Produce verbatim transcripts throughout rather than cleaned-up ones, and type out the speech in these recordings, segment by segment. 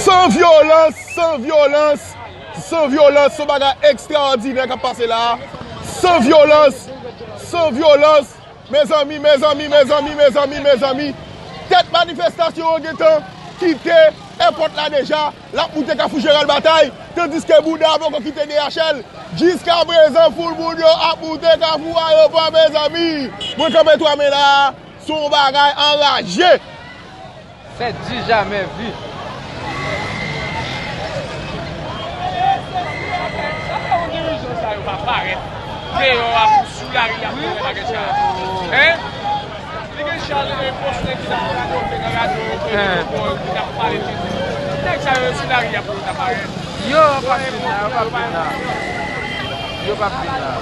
San vyolans, san vyolans, san vyolans, se yon bagay ekstraòdinè k ap pase la a. San vyolans, san vyolans. Mezanmi, mezanmi, mezanmi, mezanmi, mezanmi. Tèt manifestasyon an gentan kite èpòt la deja. L ap moute Kafou Jeneral Batay, tandiske bouda poko kite D H L. Jiskaprezan, foul moun yo ap moute Kafou Ayewopò, mezanmi. Mwen kanpe twa men la a, se yon bagay anraje. C'est du jamais vu. Sa fè yon dirijan sa yo pa parèt deyò a pou sou lari a pou wè pa gen cha. Hein? Li gen cha, li gen pòs nèg ki t ap pale nan radyo, ki t ap pale tout. Nèg sa yo sou lari a pou yo ta parèt. Yo p ap vin la, yo p ap vin la. Yo p ap vin la.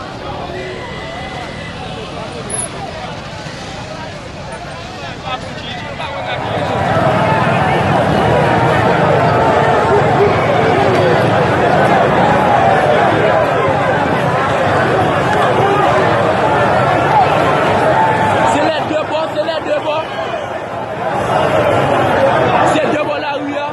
Se lè de bò, se lè de bò. Se de bò lari a.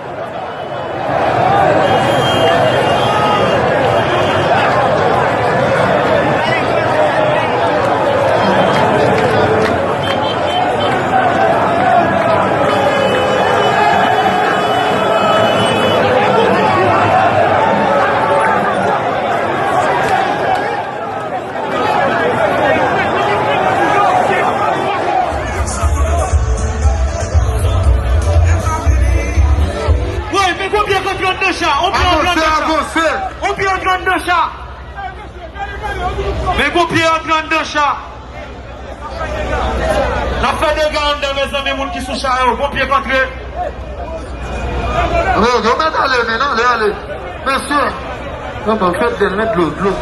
Woy, men konbyen k antre anndan cha, on pye antre anndan cha. On pye antre anndan cha. Men konbyen antre anndan cha. N ap fè dega anndan, mezanmi, moun ki sou cha yo, konbyen k antre. Yo, yo mèt ale, men ale, ale. Mesye, non, non, fè dèl, met dlo, dlo.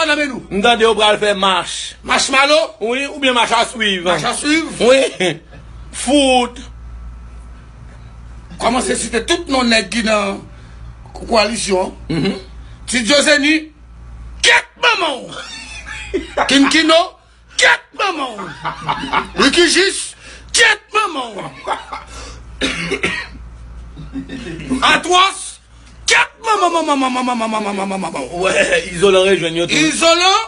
nan men nou. M tande yo pral fè mach. Mach Malo? Wi, oubyen mach a swiv. Mach a swiv? Wi. Fout. Kòmanse site tout non nèg ki nan ko-, koalisyon. Mhm. Ti Djozeni, kèt manman w! Kinkino, kèt manman w! Ricky Jis, kèt manman w! Atwòs, kèt manman, manman, manman, manman, manman, manman, manman. Wè, Izolan rejwenn yo tou. Izolan,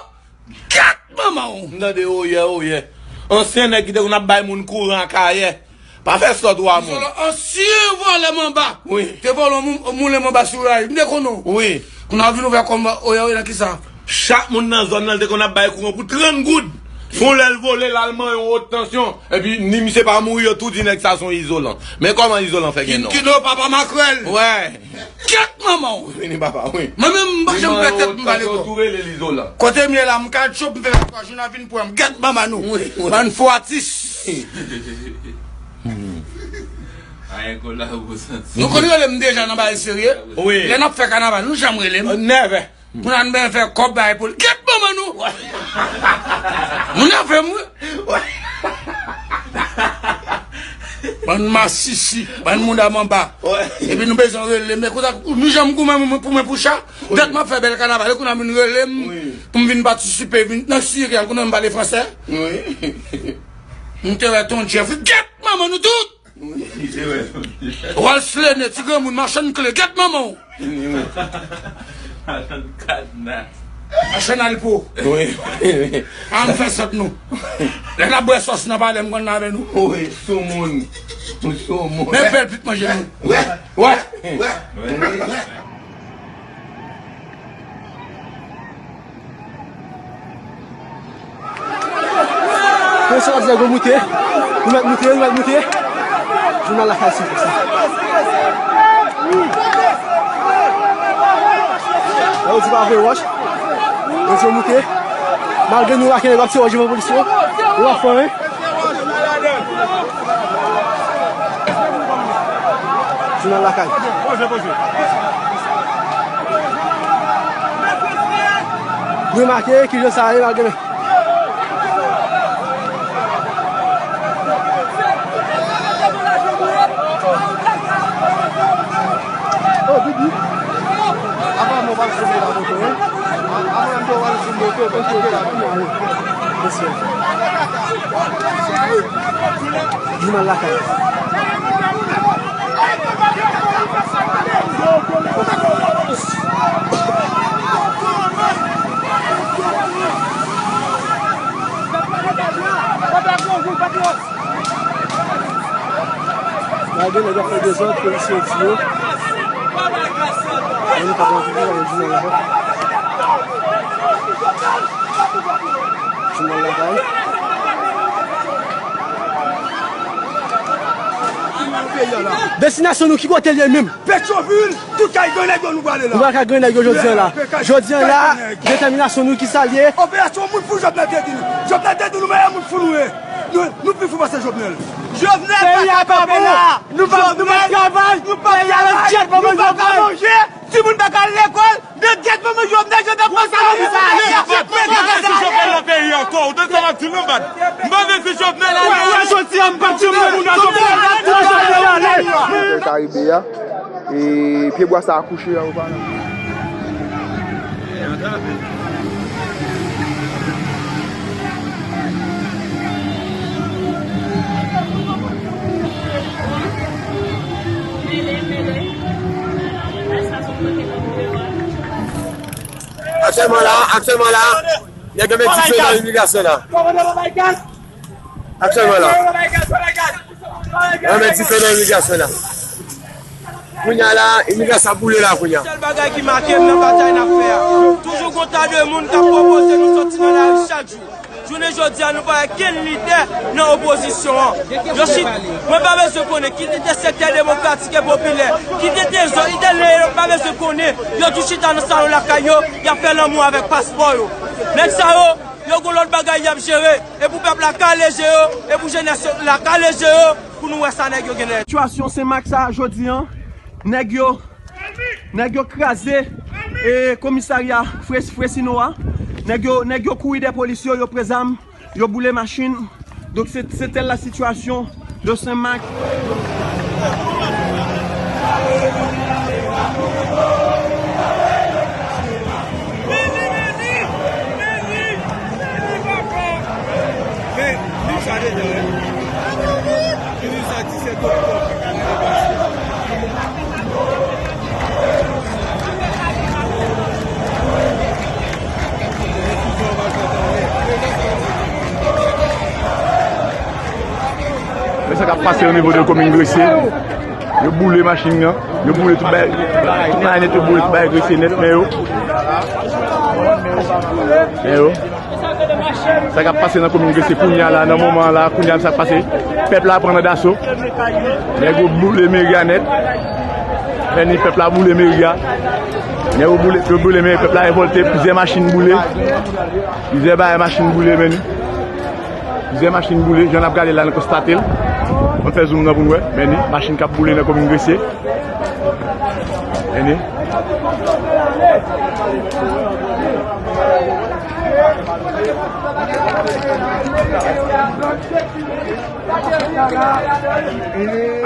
kèt manman w! M tande oyè, oyè. Ansyen nèg ki te konn ap bay moun kouran Akayè. Pa fè sòt ou a moun. Izolan, ansyen vòlè manba. Wi. Te vòlè yon mou-, moulen manba sou ray. M te konnen w. Wi. Kounye a w vin ouvè kòm oyè, oyè nan kisa? Chak moun nan zòn nan, l te konn ap bay kouran pou trant goud. Fon lè l vole, l al manyen yon wot tansyon. Epi, ni misye pa mouri, yo tou di nèg sa se yon Izolan. Men kòman Izolan fè gen non? Kinkino, papa makrèl. Wè. Kèt manman w! Vini papa, wi. Mwen menm, m pa janm pè tèt m pale kò. Tou rele l Izolan. Kote m ye la, m ka tchòp, m fè twa jou, n a vin pran m. Kèt manman nou. Wi, wi. Bann fo atis. Ayen kolabo santi. Nou konn rele m deja nan bagay serye. Wi. Lè n ap fè kanaval, nou janm rele m. Nève. Moun an ben fè kòb bay pou l. Gèt manman nou! Moun an fè m wi. Bann masisi, bann moun a manba. Epi nou bezwen rele m. Men konsa, nou janm goumen pou mwen pou cha. Dat m ap fè bèl kanaval, e kounye a moun rele m pou m vin patisipe, vin nan siryan, kounye a m pale fransè. M te wè Ton Jeff, gèt manman nou tout! Rolls Lene, ti granmoun, machann kle, gèt manman w! Machann kadna. Machann alpo. Wi. An fè sant nou. Lè n ap bwè sòs nan palè, m konn nan avè nou. Wi, soumoun. Soumoun. Men bèl pit manje nou. Wè. Wè. Mesye, w ap di nèg yo moute. Nou mèt moute, nou mèt moute. Jounal Lakay se konsa. Lè yo di pa voye wòch, yo di yo moute. Malgre nou rake nèg yo ap tire wòch devan polis yo. Yo pa fè anyen. Jounal Lakay. Remake kijan sa ye, malgre men. Oh, Bibi. Apa mwen pa sou la moto, hein? Apa mwen pa sou moto, mwen sou la moto. Mesye. Jounal Lakay. Malgre nèg yo ap fè dezòd, polisye yo di yo. Moun pa pran figi, pa pran figi nan lakay. Jounal Lakay. Destinasyon nou ki kote l ye menm? Petyonvil, tout kay gran nèg yo nou prale la. Nou pral kay gran nèg yo jodi a la. Jodi a la, detèminasyon nou ki sa l ye. Operasyon moun fou Jovenel te di nou. Jovenel te di nou meyè moun fou nou ye. Nou, nou pi fou pase Jovenel. Jovenel pa ka kanpe la. Nou pa, nou pa travay. Nou pa travay. Nou pa ka manje. Timoun pa ka al lekòl. Nan gèt manman Jovenel, Jovenel pran sa nan men sa ale. M pa vle si Jovenel nan peyi ankò. Ou tande sa m ap di nou, bad? M pa vle si Jovenel ale. Wè, jodi a, m pa t janm wè moun nan Jovenel. Pran Jovenel ale. Karibe a. E pyebwa sa a kouche a, ou pa la. Aktyèlman la, aktyèlman la, nèg yo mèt di fè nan imigrasyon la. Aktyèlman la. Yo mèt di fè nan imigrasyon la. Kounye a la, imigrasyon ap boule la kounye a. Sèl bagay ki make m nan batay n ap fè a, toujou gon ta de moun k ap pwopoze nou sòti nan lari chak jou. Jounen jodi a, nou pa wè kenn lidè nan opozisyon an. Yo chit, mwen pa bezwen konnen ki te te sektè demokratik e popilè, ki te te zòn, ki te lè, yo pa bezwen konnen. Yo tou chita nan salon lakay yo, y ap fè lanmou avèk paspò yo. Nèg sa yo, yo gon lòt bagay y ap jere. E pou pèp la kale je yo, e pou jenès la kale je yo, pou nou wè sa nèg yo gen nan. Sitiyasyon Senmak sa a jodi a, nèg yo, nèg yo kraze e komisarya Fres-, Fresno a. Nèg yo, nèg yo kouri dèyè polis yo, yo pran zam, yo boule machin. Donk se, se tèl la sitiyasyon de Senmak. Men sa k ap pase o nivo de komin Gresye. Yo boule machin nan. Yo boule tout bagay. Tout bagay nèt, yo boule tout bagay Gresye nèt, men yo. Men yo. Sa k ap pase nan komin Gresye kounye a la, nan moman an la, kounye a sa k pase. Pèp la pran nan daso. Nèg yo boule meri a nèt. Men ni pèp la boule meri a. Nèg yo boule, yo boule meri, pèp la revòlte, plizyè machin boule. Plizyè bagay machin boule, men ni. Plizyè machin boule, jan n ap gade la, n konstate l. Ann fè zoom nan pou n wè, men ni, machin k ap boule nan komin Gresye. Men ni.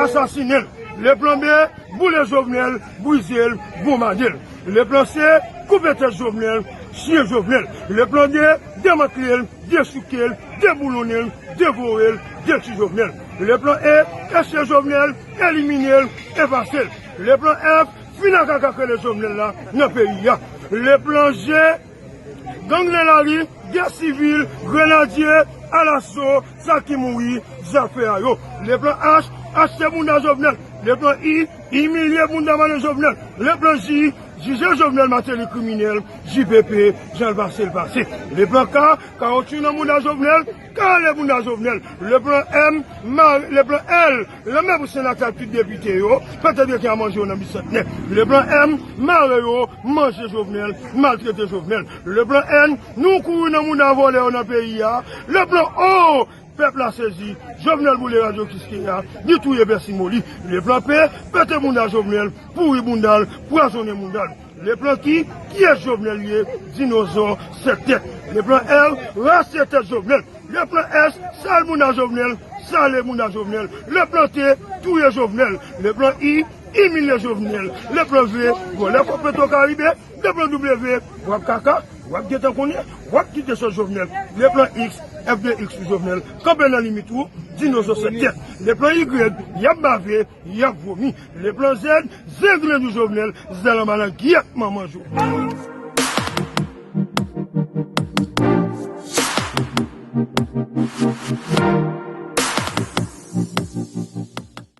Asasinen l. Le plan B, boule Jovenel, brize l, bonbade l. Le plan C, koupe tèt Jovenel, tiye Jovenel. Le plan D, demantle l, dechouke l, deboulonnen l, devore l, detwi Jovenel. Le plan E, esye Jovenel, elimine l, efase l. Le plan F, fin ak kaka k rele Jovenel la nan peyi a. Le plan G, gang nan lari, gè sivil, grenadye, alaso, sa ki mouri, zafè a yo. Le plan H, achte bounda Jovenel. Le plan I, imilye bounda madan Jovenel. Le plan J, jije Jovenel Martelly kriminèl, J P P, jan l pase l pase. Le plan K, kawotchou nan bounda Jovenel, kale bounda Jovenel. Le plan M, ma-, le plan L, lanmè pou Sen Natal tout depite yo, pete rekin a manje yo nan bisantnè. Le plan M, mare yo, manje Jovenel, maltrete Jovenel. Le plan N, nou kouri nan bounda vòlè yo nan peyi a. Le plan O, pèp la sezi, Jovenel boule radyo Kiskeya, li touye Pè Simoli. Le plan P, pete bounda Jovenel, pouri bounda l, pwazonnen bounda l. Le plan Q, kiyès Jovenel ye, dinozò sèt tèt. Le plan R, rase tèt Jovenel. Le plan S, sal bounda Jovenel, sale bounda Jovenel. Le plan T, touye Jovenel. Le plan I, imilye Jovenel. Le plan V, vòlè kòb Petro Caribe. Le plan W, w ap kaka, w ap gentan konnen, w ap kite sòs Jovenel. Le plan X, F de X pou Jovenel. Kanpe nan limit ou, dinozò sèt tèt. Le plan Y, y ap bave, y ap vomi. Le plan Z, zenglen nou Jovenel, zèl anba langyèt manman Jovenel.